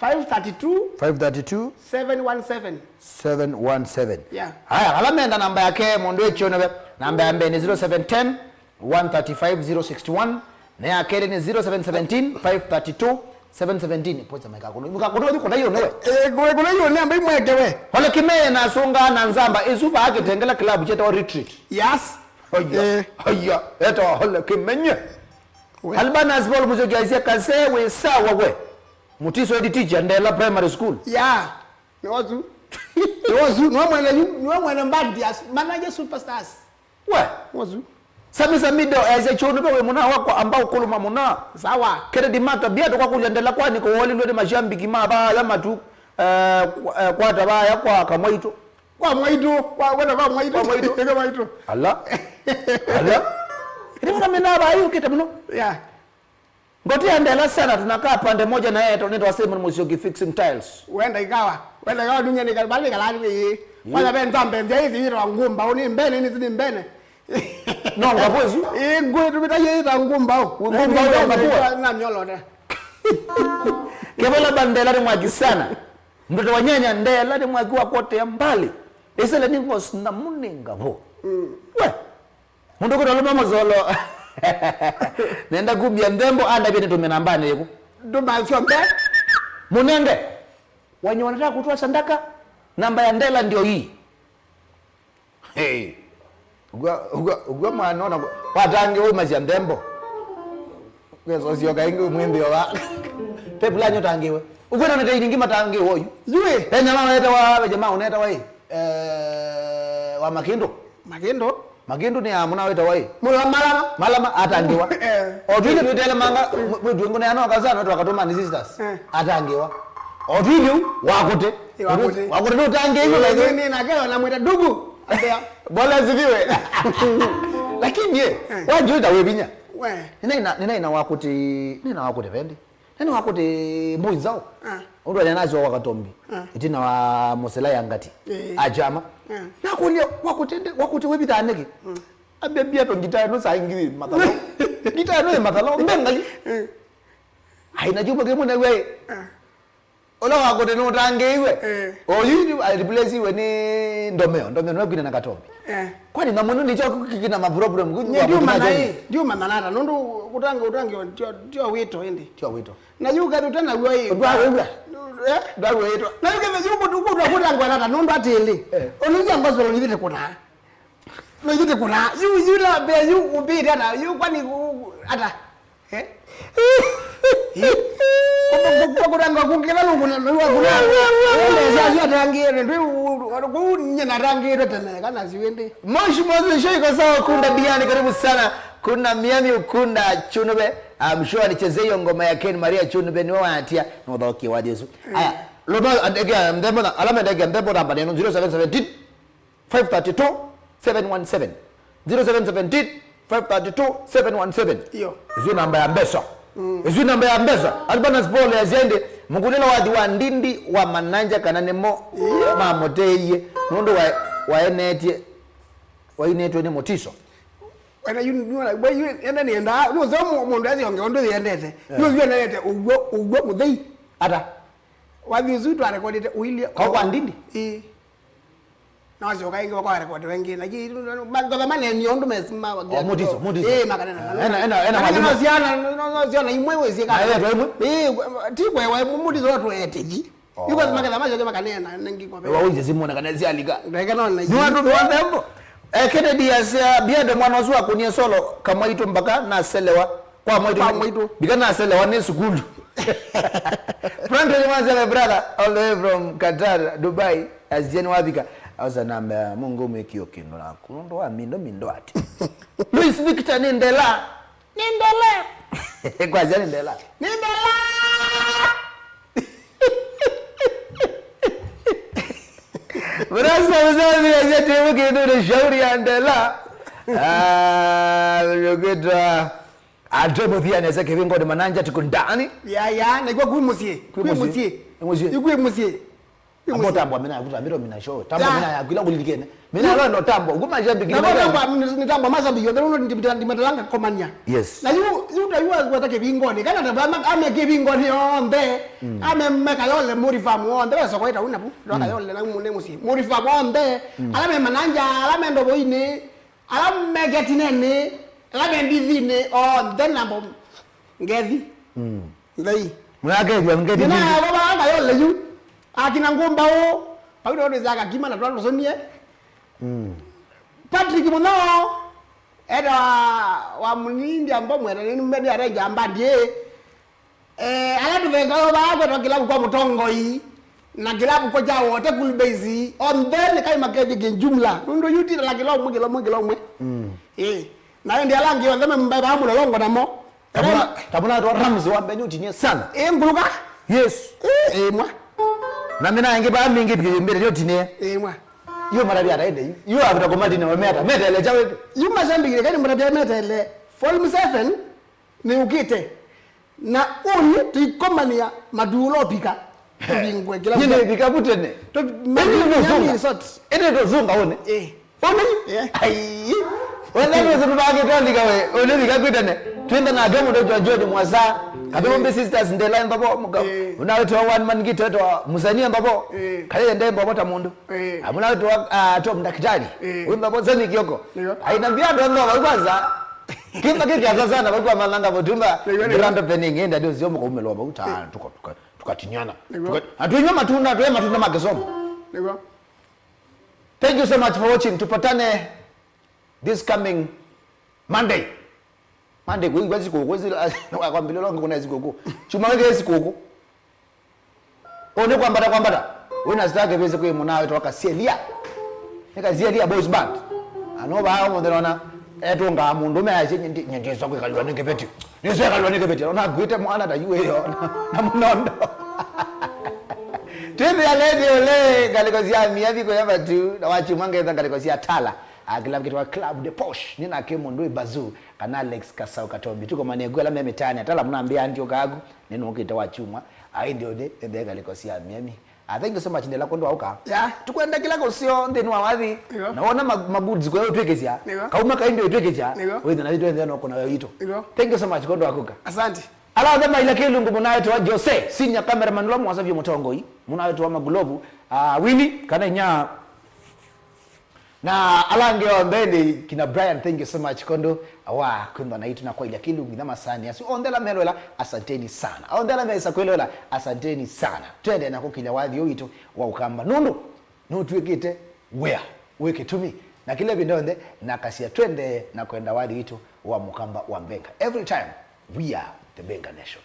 Five thirty-two. Five thirty-two. Seven one seven. Seven one seven. Yeah. Haya, ala menda namba yake, mũndũ ĩkyonewe. Namba ya mbee nĩ zero seven ten, one thirty-five, zero sixty-one. Na ya kelĩ nĩ zero seven seventeen, five thirty-two, seven seventeen. Poza meka kuno. Meka kuno, yuko na hiyo newe. Eh, kuna, kuna hiyo namba imweke we. Ole Kimeye na Sunga na Nzamba, ĩsu vaa Kitengela club kyetawa Retreat. Yes. Aya, eh, aya, etawa Ole Kimenye. We. Albanus Paul Musyoki aisye, "Kase wĩ sawa we." Mutiso Ed teacher, Ndela Primary School. Ya. Nĩ wazu. Nĩ wazu. Nĩ wa mwene yu, nĩ wa mwene band ya Manager Superstars. We. Nĩ wazu. Sami Samido aisye, "Chunube wĩ mũna wakwa amba ũkũlũma mũna." Sawa. Kennedy Mata, "Bia tũkakũlya Ndela kwani kũwolilwe nĩ mashambiki ma vaya matu, eh, kwa, eh, kwata vaya kwa Kamwaitũ." Kwa Mwaitũ, kwa, wena kwa Mwaitũ. Kwa Mwaitũ. Kwa Mwaitũ. Ala. Ala. Ĩndĩ mwana mena bai ũkĩte mũno. Yeah. Ngoti ya Ndela sana, tunakaa pande moja na yeye, tunaitwa Simon Musyoki Fixing Tiles. Wenda ikawa. Wenda ikawa dunia ni kalibali kalani we. Yeah. Kwanza ben zambe ndia hizi yitwa ngumba, uni mbene, ni zini mbene. No, ngapwezu. Ĩ, ngwe tupita yitwa ngumba. Ngumba, ngapwa. Na nyolona. Kevela ba Ndela ni mwaki sana. Mtoto wa nyanya Ndela ni mwaki wa kote ya mbali. Isele ni ngos na muninga vo. Mm. We. Mundu kuto luma mozolo. Nenda kumbia nthembo anda bia nitume namba niku. Nduma sio mbe. Munenge. Wenye wanataka kutoa sadaka, namba ya Ndela ndio hii. Hey. Ugwa, ugwa, ugwa mwana ona kwa tangi umasya nthembo. Kweso sio kaingi mwimbi wa. Pepu lanyo tangiwe. Ugwa na mete iningi matangiwe oyu. Yue. Enya mama weta wa, jamaa uneta wa. Eh, wa Makindo. Makindo. Makindo ni amuna weta wa. Mula Malama. Malama atangiwa. Eh. Otwile twitele manga, mwe tuengo na ano kazana twakatuma ni sisters. Eh. Atangiwa. Otwile wakute. Ĩ, Wakute. Wakute nũtangĩĩiwe, by the way. Nĩ, nĩ, nake ona mwĩta ndugu. Asea. Bwana asifiwe. Lakini, eh, eh, wanjũĩta wĩ vinya. We. Nĩnaina, nĩnaina Wakute, nĩna Wakute vendi. Nĩna Wakute mbui nzaũ. Ah. Ũndũ anyanasyo wa Katombi. Ah. Ĩtina wa Mũsela ya Ngati. Eh. Ajama. Ah. Nakũlya, Wakute nde, Wakute wĩvithaa nĩkĩ? Mm. Ambia mbia to ngitaa ĩno saa ingĩ mathalao. Ngitaa ĩno ĩ mathalao. Mbengali. Eh. Ai, na chuma kĩmwe na we. Ah. Ũla Wakute nũtangĩĩiwe. Eh. Oyu ni alireplaciwe ni Ndomeo. Ndomeo nĩwe kwina na Katombi. Eh. Kwani na mũno nĩkyo kĩkina ma problem. Nye ndiũmanya ĩ, ndiũmanya nata, nũndũ kũtanga, ũtangĩwa tio, tio wĩto ĩndĩ. Tio wĩto. Na yu katũ tena w'o ĩ. Ndwawĩw'a. Eh? Ndwawĩtwa. Na yu ketha yu kũtũ kũtũ kũtangwa nata, nũndũ atĩlĩ. Eh. Ũnĩsya ngospel nĩthĩte kũna. No yu te kũna. Yu, yu la be, yu, ũmbĩte ata, yu kwani, u, ata. Eh? Kũkũranga kũngĩla nũkũna, nũwa kũna. Wende sya sya tangĩe, ndwĩ, kũu nye na tangĩe tene, kana siwende. Moshi Moses Show iko sawa, Ukunda Biani, karibu sana. Kuna Miami Ukunda Chunube. I'm sure nicheze hiyo ngoma ya Ken Maria Chunube, niwe watia, na ũthaũkie wa Yesu. Mm. Aya, loma, ndege, ndembo na, alama ndege, ndembo namba neno zero seven seventeen, five thirty-two, seven one seven. Zero seven seventeen, five thirty-two, seven one seven. Iyo. Isu namba ya mbesa. Mm. Isu namba ya mbesa. Albanus Paul ya Ziende, mũkũlĩla wathi wa Ndindi wa Mananja kana nĩmo, iyo, mamũteie. Nũndũ wa, waenetie, wainĩtwe nĩ Mutiso. Wena yu, yu, yu, yu, enda nĩenda, nũseo mũ-, mũndũ athi onge ũndũ yendete. Yeah. Yu, yu endete, ũguo, ũguo mũthei. Ata? Wathi ũsu twarekodete ũilye. Kwa, kwa Ndindi? Ĩĩ. Na wasyoka ĩngĩ wakawarekodi wengĩ. Na ji, ma-, ngotha maneni ũndũ mes-, ma-, Oh, Mutiso, Mutiso. Ĩĩ, makanena. Ena, ena, ena. Makanena malima. Syana, no, no, syana imwe wĩsie. Na kana yetu imwe? Ĩĩ, ti kwewa imwe, Mutiso watu etĩki. Oh. Yuko maketha macio ke makanena, nengi kwa. Wa uize simona kana sialika. Ndeke no na. Ni watu wa thembo. Eh, Kennedy ya sia, biado mwana ũsu akunie solo, Kamwaitũ mpaka naselewa. Kwa Mwaitũ. Kwa Mwaitũ. Mbika naselewa nĩ sukulu. Frank Nyemanzi, my brother, all the way from Qatar, Dubai. As Jen Wavika, auza namba ya Mungu mwĩkio kĩndũ naku. Nũndũ wa mindo mindo ati. Luis Victor nĩ Ndela. Nĩ Ndela. Kwa Jen nĩ Ndela. Nĩ Ndela. Mrasa mzazi ya jeti wiki ndio shauri ya ndela. Ah, yokitwa. Atomo pia anaweza kivingoni mananja tuko ndani. Ya, ya, na kwa kwi mũsyĩ. Kwi mũsyĩ. Kwi mũsyĩ. Kwi mũsyĩ. Amo tambwa mina kutambiro mina show. Tambwa mina ya kila kulilikene. Mina lo no tambwa. Kuma jambi kile. Tambwa ni tambwa mashabiki yote no ndi ndi matalanga komania. Yes. Na yu yu ta yu wa ta kivingoni. Kana ta ba ame kivingoni onde. Ame meka yole muri famu onde so kwa ita una bu. Ndo ka yole na mune mũsyĩ. Muri famu onde. Ala me mananja, ala me ndoboine. Ala me ketinene, ala me ndithinĩ, onthe namo ngethi. Ngai. Mũyakethya ngethi. Nĩnayakovaanga yole yu. Akina ngũmbaũ, vau nĩvo twĩsaa kakima na tũla tũsonie. Patrick Mũno, enda wa, wa mũnindi ambomweta nĩnĩarenja mbandi ĩĩ. Eh, ala tũvengayo vaa kwetwa kĩlavu kwa mũtongoi na kĩlavu kwa kya wote cool base onthe nĩ kai makethye kĩ jumla nũndũ yu titala kĩla ũmwe kĩla ũmwe kĩla ũmwe. Eh, na ĩndĩ ala angĩ onthe membae vaa mũlolongo namo. Tamuna tamuna twa Rams wa mbeni utinie sana. Eh, nguluka. Yes. Eh, eh, mwa. Na mina ingi ba mingi pye mbele yotinie. Eh, mwa. Yo marabi ata ende. Yo avuta kwa madina wa meta. Meta ile chawe. Yu masambikire kani marabi meta ile. Volume seven. Nĩũkĩte. Na ũnĩ tũikomania matulo pika. Tũvingwe kĩla. Nyie nĩvika vu tene. Ĩndĩ nĩũzũnga. Ĩndĩ nĩũzũnga ũnĩ. Eh. Ũnĩ? Eh. Ai. Wenda nĩũsĩ tũvangĩte ũlika we. Ũnĩvika kwĩ tene. Twĩnda nake mũndũ jwa John Mwasa. Katombi sisters ndela mbobo. Eh. Una wetu wa one man gita wetu wa musania mbobo. Eh. Kale ende mbobo ta mũndũ. Eh. Amuna wetu wa ah, Tom daktari. Eh. Wimba bo zani kioko. Ndio. Aina mbia ndo ndo kwanza. Kimba kiki asa sana kwa mananga mutumba. Nĩguo, nĩguo. Grand opening enda ndio ziomo kwa umelo wa mauta tuka tuka tukatinyana. Nĩguo. Tuka atunywa matunda tuwe matunda ma kisomo. Nĩguo. Thank you so much for watching. Tupatane this coming Monday. Monday kuigwa sikukuu isi wakwambile longo kuna sikukuu. Chuma weke sikukuu. Ũnĩ kwambata kwambata. Wĩna star kĩvĩsĩ kwĩ mũna wĩtwa Kasielia. Nĩ Kasielia Boys Band. Ano baa mũthenya ona etunga mũndũ me aisye nyendisa kwĩkalwa nĩ kĩveti. Nĩsyo ekalwa nĩ kĩveti. Ona gwĩte mwana ta yuĩ yo na mũnondo. Twĩthĩa lady ole ngalĩko sya mia viko ya vatu na wachimwa ngetha ngalĩko sya tala. Akĩla kitwa Club de Posh. Nĩ nake mũndũ ĩ Bazoo kana Alex Kasau Katombi. Tuko manegu ala me mitaani atala mnambia ndio kagu. Nĩnũkĩte wa kyumwa, aĩ nthĩ ũthĩ, ĩthĩa ngalĩko sya Miami. Ah, thank you so much, ndela kwondũ wa ũka. Yeah. Tũkwenda kĩla kũseo nthĩnĩ wa wathi. Nĩgo. Na wona ma, ma goods kwa ũtwĩkĩsya. Nĩgo. Kauma kaĩ ndio ũtwĩkĩsya. Nĩgo. Wĩthĩ na witũ nthĩ no kuna witũ. Nĩgo. Thank you so much kwondũ wa kũka. Asante. Ala othe maila kĩlungu mũnawetu wa Jose, senior cameraman ũla mwasa vyũ mũtongoi, mũnawetu wa magulovu, ah, Winnie, kana inya Na ala angĩ onthe nĩ kina Brian, thank you so much kwondũ wa kwĩthwa naitũ na kwailya kĩlungu na masani asu onthe ala melwela, asanteni sana. Onthe ala mesa kwĩlwela, asanteni sana. Twende na kũkilya wathi ũũ witũ wa Ũkamba nũndũ nũtw'ĩkĩte wĩa wĩ kĩtumi na kĩla ĩvinda yonthe nakasya twende na kwenda wathi witũ wa Mũkamba wa Mbenga. Every time we are the Benga Nation.